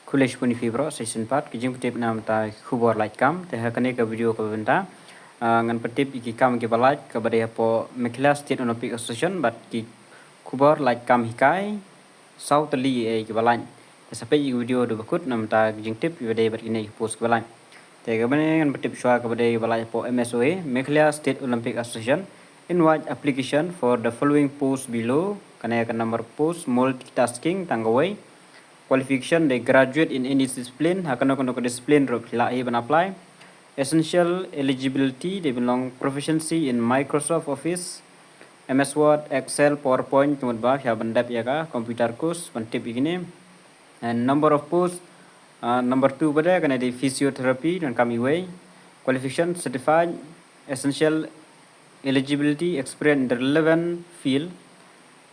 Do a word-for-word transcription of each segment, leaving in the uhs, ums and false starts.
Khublei shibun ïa phi baroh, sa shisien pat ki jingpyntip na bynta ki khubor lait kam. Te ha kane ka video kaba mynta, ah, ngan pyntip ïa ki kam kiba lait kaba dei hapoh Meghalaya State Olympic Association bad ki khubor lait kam hikai saw tylli ïa kiba lait. Te sa peit ïa ki video haduh ba kut na bynta ki jingtip kiba dei bad kine ki post kiba lait. Te kaba nyngkong ngan pyntip shuwa kaba dei kaba lait hapoh M S O A, Meghalaya State Olympic Association, invite application for the following post below. Kane ka number post, multitasking tang kawei. Qualification dei graduate in any discipline, ha kano kano ka discipline ruh phi lah hi ban apply. Essential eligibility dei ban long proficiency in Microsoft Office, M S Word, Excel, PowerPoint, ka mut ba phi hap ban dep ïa ka computer course ban tip ïa kine. And number of post, ah, number two pat kane dei physiotherapy, donkam iwei. Qualification certified. Essential eligibility, experience in the relevant field.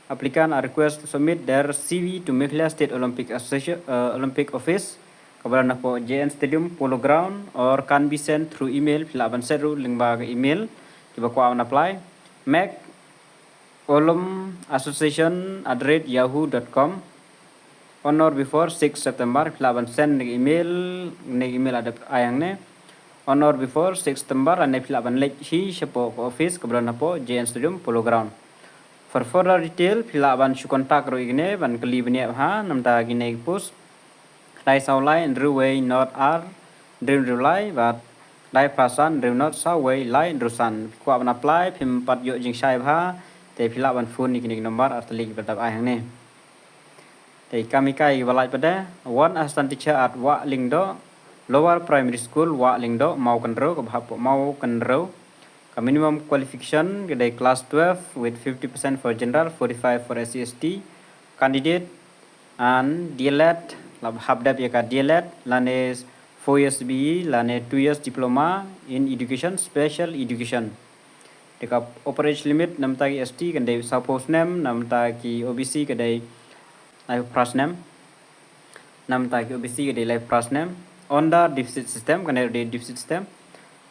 Applicant are requested to submit their C V to Meghalaya State Olympic Association, uh, Olympic Office, kaba don hapoh J N Stadium, Polo Ground, or can be sent through email. Phi lah ban send ruh lyngba ka email, kiba kwah ban apply. Meg Olymp Association at the rate yahoo dot com. On or before six September, phi lah ban send ne email, ne email la dep ai hangne. On or before six September, lane phi lah ban leit hi shapoh ka office kaba don hapoh J N Stadium, Polo Ground. For further detail, phi lah ban shu contact ruh ïa kine ban kylli bniah ha, na bynta kine ki post. Khyndai saw lai hynriew wei nod ar hynriew hynriew lai bad khyndai phra san hynriew nod saw wei lai hynriew san. Phi kwah ban apply, phim pat ïoh jingshai bha, te phi lah ban phone ïa kine ki number ar tylli kiba dep ai hangne. Te ki kam hikai kiba lait pat, one assistant teacher at Wah Lyngdoh Lower Primary School, Wah Lyngdoh, Mawkynrew, kaba hap hapoh Mawkynrew. Ka minimum qualification ka dei class twelve with fifty percent for general, forty-five for S C S T candidate, and D L Ed, la hap dep ïa ka D L Ed, lane four years B E, lane two years diploma in education, special education. Te ka upper age limit na bynta ki S T kan dei sawphew snem, na bynta ki O B C ka dei laiphew phra snem. Na bynta ki O B C ka dei laiphew phra snem. Under deficit system, kane dei deficit system.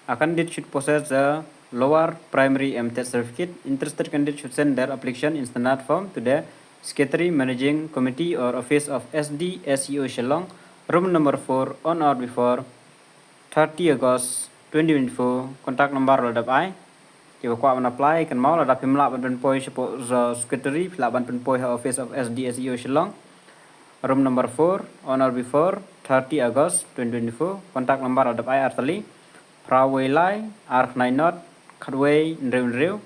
A candidate should possess the lower primary M Ted certificate. Interested candidate should send their application in standard form to the Secretary, Managing Committee or Office of S D S E O Shillong, room number four, on or before thirty August twenty twenty-four. Contact number la dep ai. Kiba kwah ban apply, kynmaw, lada phim lah ban pynpoi shapoh Secretary, phi lah ban pynpoi ha Office of S D S E O Shillong, room number four, on or before thirty August twenty twenty-four. Contact number la dep ai, ar tylli, phra wei lai ar khyndai nod khatwei hynriew hynriew,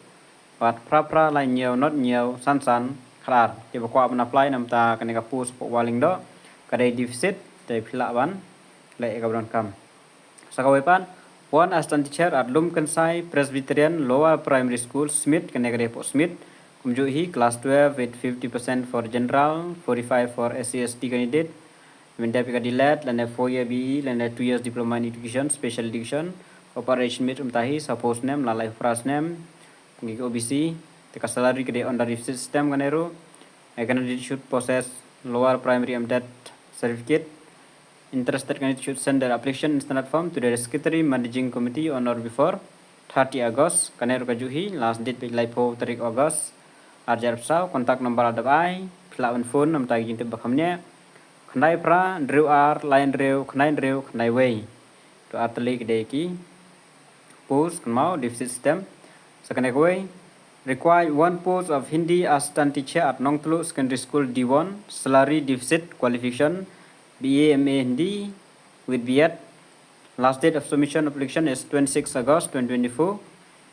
bad phra phra lai hynñiew nod hynñiew san san khat ar. Kiba kwah ban apply na bynta kane ka post hapoh Wah Lyngdoh, ka dei deficit, te phi lah ban leh ïa kaba donkam. Sa kawei pat, one assistant teacher at Lumkynsai Presbyterian Lower Primary School, Smit, kane ka dei hapoh Smit. Kumjuh hi, class twelve with fifty percent for general, forty-five for S C S T candidate. Mynta phi ka D L Ed, lane four year B E, lane two years diploma in education, special education. Upper age limit mynta hi sawphew snem, la laiphew phra snem. Ngi ka O B C, te ka salary ka dei under deficit system kane ruh. A candidate should possess lower primary M Ted certificate. Interested candidate should send their application in standard form to the Secretary, Managing Committee on or before thirty August. Kane ruh kajuh hi, last date peit laiphew tarik August, ar hajar arphew saw. Contact number la dep ai, phi lah ban phone na bynta ki jingtip ba kham bniah. Khyndai phra hynriew ar lai hynriew khyndai hynriew khyndai wei. To ar tylli ki dei ki post, kynmaw, deficit system. Sa kane kawei, required one post of Hindi assistant teacher at Nongtluh Secondary School, D one, salary deficit, qualification B A M A Hindi with B Ed. Last date of submission of application is twenty-six August twenty twenty-four.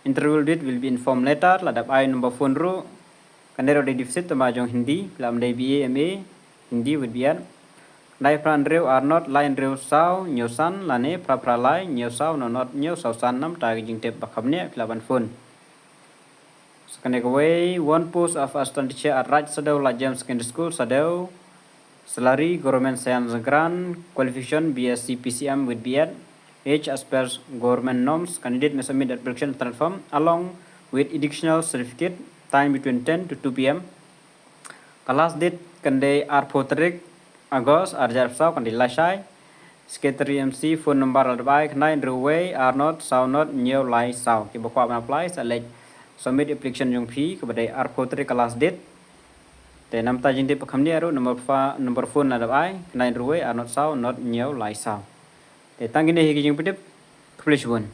Interview date will be informed later. La dep ai number phone ruh. Kane ruh dei deficit tang ba jong Hindi, phi lah ban dei B A M A Hindi with B Ed. Khyndai phra hynriew ar nod lai hynriew saw hynñiew san, lane phra phra lai hynñiew saw nod nod hynñiew saw san, na bynta ki jingtip ba kham bniah phi lah ban phone. Sa kane kawei, one post of assistant teacher at Raid Sadew Laitjam Secondary School, Sadew. Salary, Government Science Grant. Qualification, B S C P C M with B Ed. Age as per government norms. Candidate may submit application in standard form along with educational certificate. Time between ten to two P M. Ka last date kan dei arphew tarik August, ar hajar arphew saw, kan dei lashai. Secretary M C, phone number la dep ai, khyndai hynriew wei ar nod saw nod hynñiew lai saw. Kiba kwah ban apply, sa leit submit application jong phi, kaba dei arphew tarik ka last date. Te namta jingtip ba kham nia ruh number phone la dep ai, khyndai hynriew wei ar nod saw nod hynñiew lai saw. Te tang kine hi ki jingpyntip. Khublei shibun.